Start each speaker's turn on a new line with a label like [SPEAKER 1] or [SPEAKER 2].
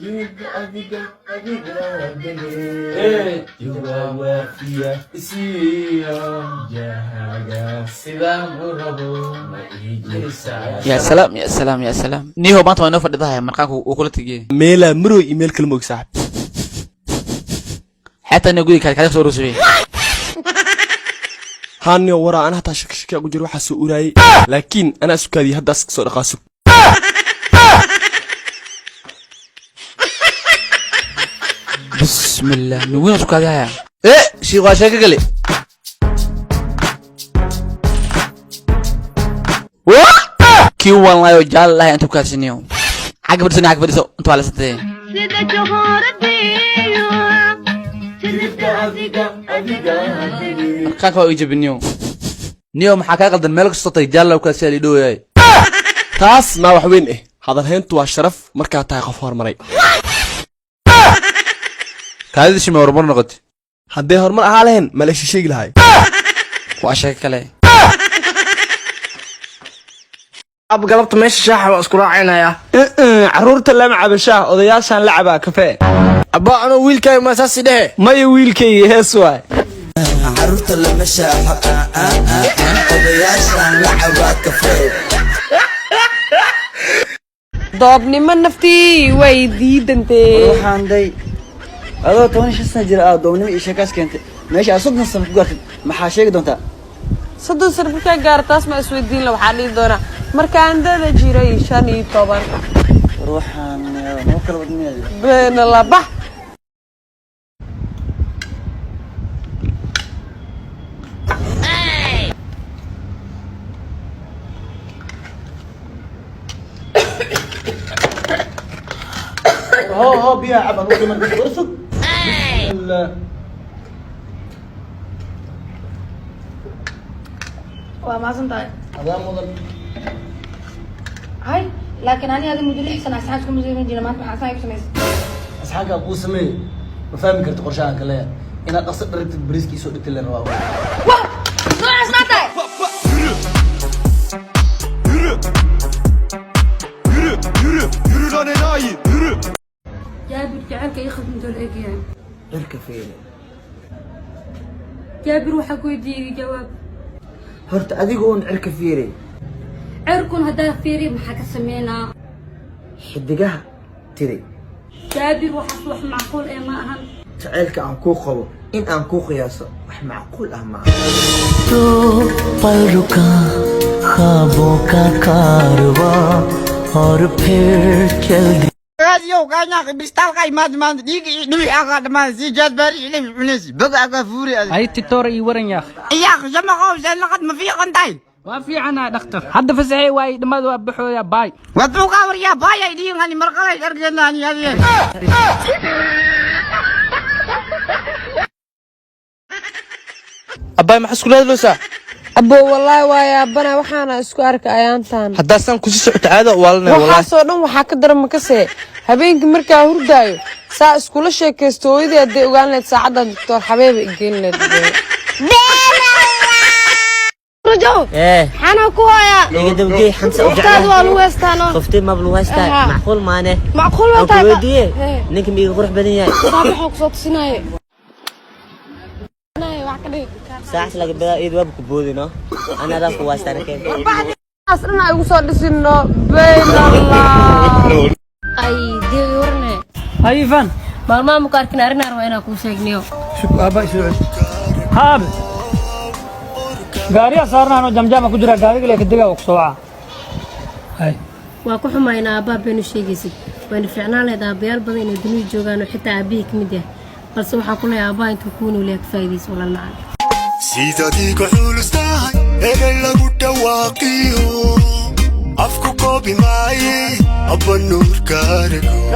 [SPEAKER 1] Adiga adiga jawaab waafiya isiiyo jahaaga sidaan u rabo ma ii jirtaa?
[SPEAKER 2] Ya salaam, ya salaam, ya salaam. Niho, maanta waa inoo fadhidahay, marqaanku uu kula tegiyey.
[SPEAKER 3] Meelaa maroy iyo meel kale moog, saaxib.
[SPEAKER 2] Xataa ina gudi kaadi soo urusubay.
[SPEAKER 3] Haaniyo waraa, ana hataa shaki shaki ugu jiro waxaa soo uraayey, laakiin anaa sukaadiyey. Haddaas kasoo dhaqaaso.
[SPEAKER 2] Bismillah, nuguina sukaadihaya.
[SPEAKER 4] Eh, shiikh, waa sheeko gale.
[SPEAKER 2] Kii wanlaayo jaal lahay inta ku kaadsiniyo. Xagga fadhiso, xagga fadhiso, inta waa lasantee.
[SPEAKER 5] Sida jahooradiyo
[SPEAKER 1] Jirta adiga adiga.
[SPEAKER 2] Marqaanka waa ii jabiniyo.
[SPEAKER 4] Niyo, maxaa kaa qaldan? Meel kastoo tay jaalla kaasi lidhooyaay.
[SPEAKER 3] Taas maa wax weyn eh. Hadalhayntu waa sharaf markaa tahay qof hormaray.
[SPEAKER 4] Kaadida shime horumar noqotay.
[SPEAKER 3] Hadday horumar ahaa lahayn, ma la sheegi lahay?
[SPEAKER 2] Waa sheeko kale.
[SPEAKER 6] Ab, galabta meesha shaaxa waa isku raacaynayaa.
[SPEAKER 7] Caruurta lama cabo shaah, odayaashaan la cabaa kafee.
[SPEAKER 6] Abba, anuu wiilkaaga ma saasi dhehe?
[SPEAKER 7] Maya, wiilkayga hees waay.
[SPEAKER 8] Caruurta lama shaaxo, odayaashaan la cabaa kafee.
[SPEAKER 9] Doobnimo naftii way diidantee.
[SPEAKER 10] Waxaan day adoo 15 sano jira aad doobnimo iyo sheekaas keentay meesha aad 30 sano ku gaartid, maxaa sheegi doontaa?
[SPEAKER 9] 30 sano markaa gaaro, taas ma isweydiin la. Waxaa dhihi doonaa markaan dada jiray 15.
[SPEAKER 10] War waxaan noo kala wadmiya.
[SPEAKER 9] Beena la bax.
[SPEAKER 10] Hoo hoo, biyaha cab, aan u dhiman. War sug. Bismillah.
[SPEAKER 5] Waa mahadsan tahay.
[SPEAKER 10] Adaa mudan.
[SPEAKER 5] Hay, laakiin ani adi muddo 6 sana asxaan isku museerin jira, maanta maxaa asxaan igu samaysay?
[SPEAKER 10] Asxaankaa kuu sameeye, ma fahmi karta qorshahan ka leeyahay inaad dhaqso dharagtid, bariiskii soo dhigtay la rabaa.
[SPEAKER 5] Wah, noocaas maa tahay?
[SPEAKER 9] Jaabir, jacaylka ii khadmintoo la egyahay.
[SPEAKER 8] Dharka feere.
[SPEAKER 9] Jaabir, waxaa ku weydiiyey jawaab.
[SPEAKER 8] Horta adiga uun cirka fiire.
[SPEAKER 9] Cirkun haddaa fiiri, maxaa ka sameynaa?
[SPEAKER 8] Xidigaha tiri.
[SPEAKER 9] Jaabir, waxaas wax macquul ee ma ahan.
[SPEAKER 8] Jacaylka aan kuu qabo in aan kuu qiyaaso wax macquul ah ma aha.
[SPEAKER 1] तो पल रुका ख्वाबों का कारवां और फिर चल
[SPEAKER 11] Hay titoor, ii waran yaakh. Waa fiicanaa dhakhtar, hadda fasaxay waay, dhammaad waa baxooya, baay.
[SPEAKER 4] Abbaay, maxaa iskula hadlaysaa?
[SPEAKER 9] Abo, wallaahi waa yaabana, waxaana isku arka ayaantan.
[SPEAKER 4] Haddaasaan kusii socoto, caada waalanaya wallahi.
[SPEAKER 9] Waxaasoo dhan waxaa ka daran makasee habeenkii markaa hurdaayo saa iskula sheekaysto. Hooyadii hadday ogaan lahayd saacaddan, doctor Xabeeba igeyn lahayd.
[SPEAKER 5] Rajow.
[SPEAKER 12] Eh.
[SPEAKER 5] Xanaa ku hayaa.
[SPEAKER 12] Iga dabgey xanta u.
[SPEAKER 5] Waqtaada waa lagu heestaano.
[SPEAKER 12] Qoftay mab lagu haystaa.
[SPEAKER 5] Aha.
[SPEAKER 12] Macquul maane.
[SPEAKER 5] Macquul waa
[SPEAKER 12] Aan ku
[SPEAKER 5] tahay.
[SPEAKER 12] weydiiye, ninka miiga qurux badan yahay?
[SPEAKER 5] Saabaxoo kusoo tusinaaye. Wax ka dhig.
[SPEAKER 12] Saax laga bilaabo iyada waaba ku boodino, ana adaa ku haystaa nakeen.
[SPEAKER 9] Taas dhan ay ugu soo dhisino bayn Allah.
[SPEAKER 5] Ay, deewi, warne.
[SPEAKER 11] Hay Ifan.
[SPEAKER 5] Maalmaha muku arkin, arrin arwa inaan kuu sheegniyo.
[SPEAKER 11] Aabba isoo celi. Haabe, gaariyaa saarnaanoo jamjaama ku jira, gaariga lee kadega waa ku soo waca. Hay.
[SPEAKER 5] Waa ku xumaynaa aabbaha beenu sheegaysid. Wayna fiicnaan lahayd aabbayaal badan inay dunida joogaan oo xitaa aabbihii ka mid yahay, balse waxaa ku leeyahay aabbaha intuu kuu nool yahay ka faa'iidayso, walaal macaan.
[SPEAKER 8] Sidaad iga xulustahay erey lagu dhawaaqiyo afku koobi maaye, abba, nuurkaarago.